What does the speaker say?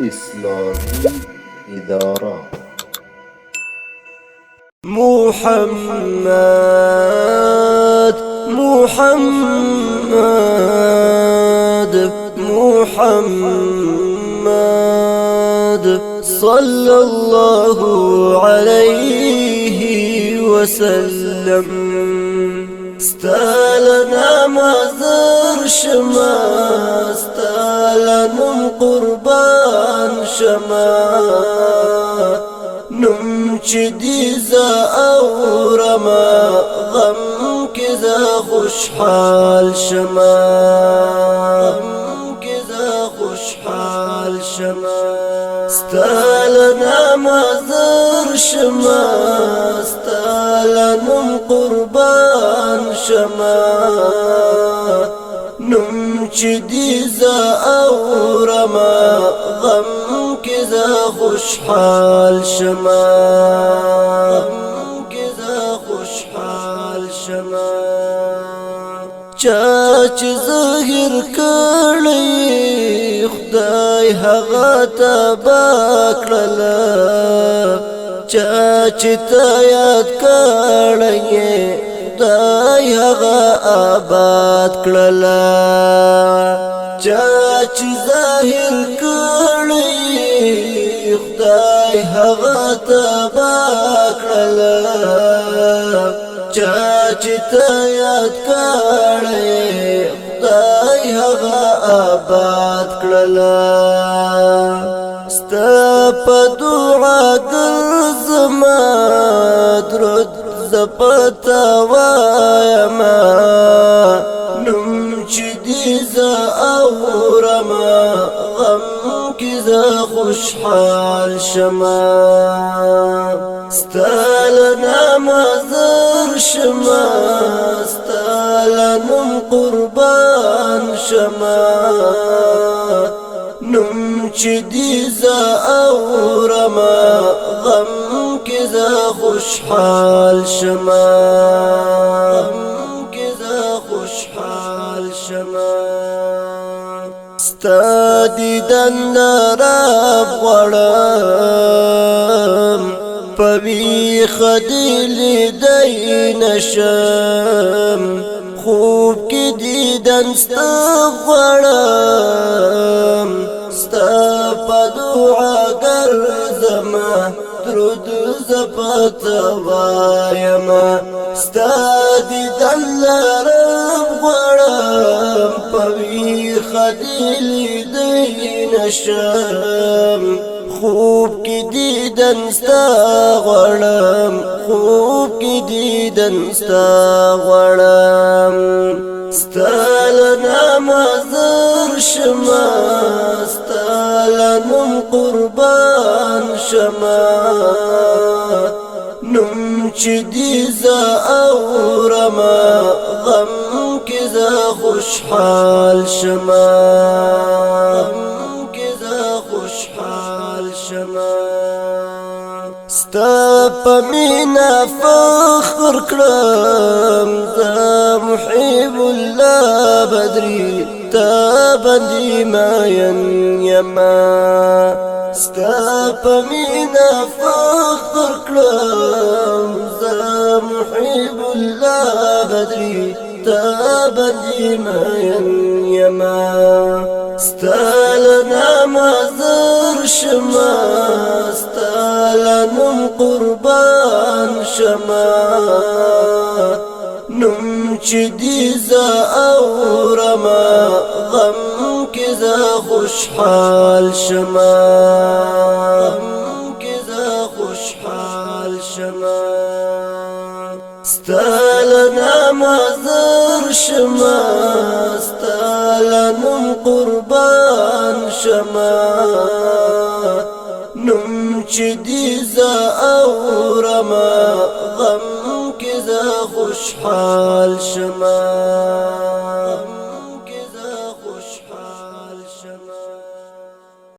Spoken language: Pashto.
اصلاحي اداره. محمد محمد محمد صلى الله عليه وسلم. ستالنا مزر شما، ستالنم قربان شما، نم چې دي ز اورما غم کې ز خوشحال شما، غم کې ز خوشحال شما. ستالنا مزر شما، ستالنم قربان شما، نم چې دي ز اورما غم کې ز خوشحال شما، غم کې ز خوشحال شما. چا چې ظاهر کړی خدای هغه تبا کړل، چا چې ته یاد کړی خدای هغه آباد کړل، چا چې ظاهر کړی خدای هغه تبا کړل، چا چې ته یاد کړی خدای هغه آباد کړل. ستا په دعا ګرځما، درود زپتا وایما، نوم چې دي ز اورما غم کې ز خوشحال شما. ستالنا مزر شما، ستالنم قربان شما، نوم چې دي ز اورما غم کې ز خوشحال شما، غم کې ز خوشحال شما. ستا دیدن رب غواړم، پوی خدیل دی نشم، خوب کې دیدن ستا غواړم، ستا په دعا ګرځم، درود زپت وایم. ستا دیدن لرم غواړم، پوی خدیل دی نشم، خوب کې دیدن ستا غواړم، خوب کې دیدن ستا غواړم. ستالنا مزر شما، ستالنم قربان شما، نوم چې دي ز اورما غم کې ز خوشحال شما، غم کې ز خوشحال شما. ستا په مینا فخر کړم، ز محب الله بدري تا باندې ماین یما. ستا په مینا فخر کړم، ز محب الله بدري تا باندې ماین یما. ستالنا مزر شما، ستالنم قربان شما، نوم چې دي ز اورما غم کې ز خوشحال شما، غم کې ز خوشحال شما. ستالنا مزر شما، ستالنم قربان شما، نوم چې دي ز اورما غم کې ز خوشحال شما.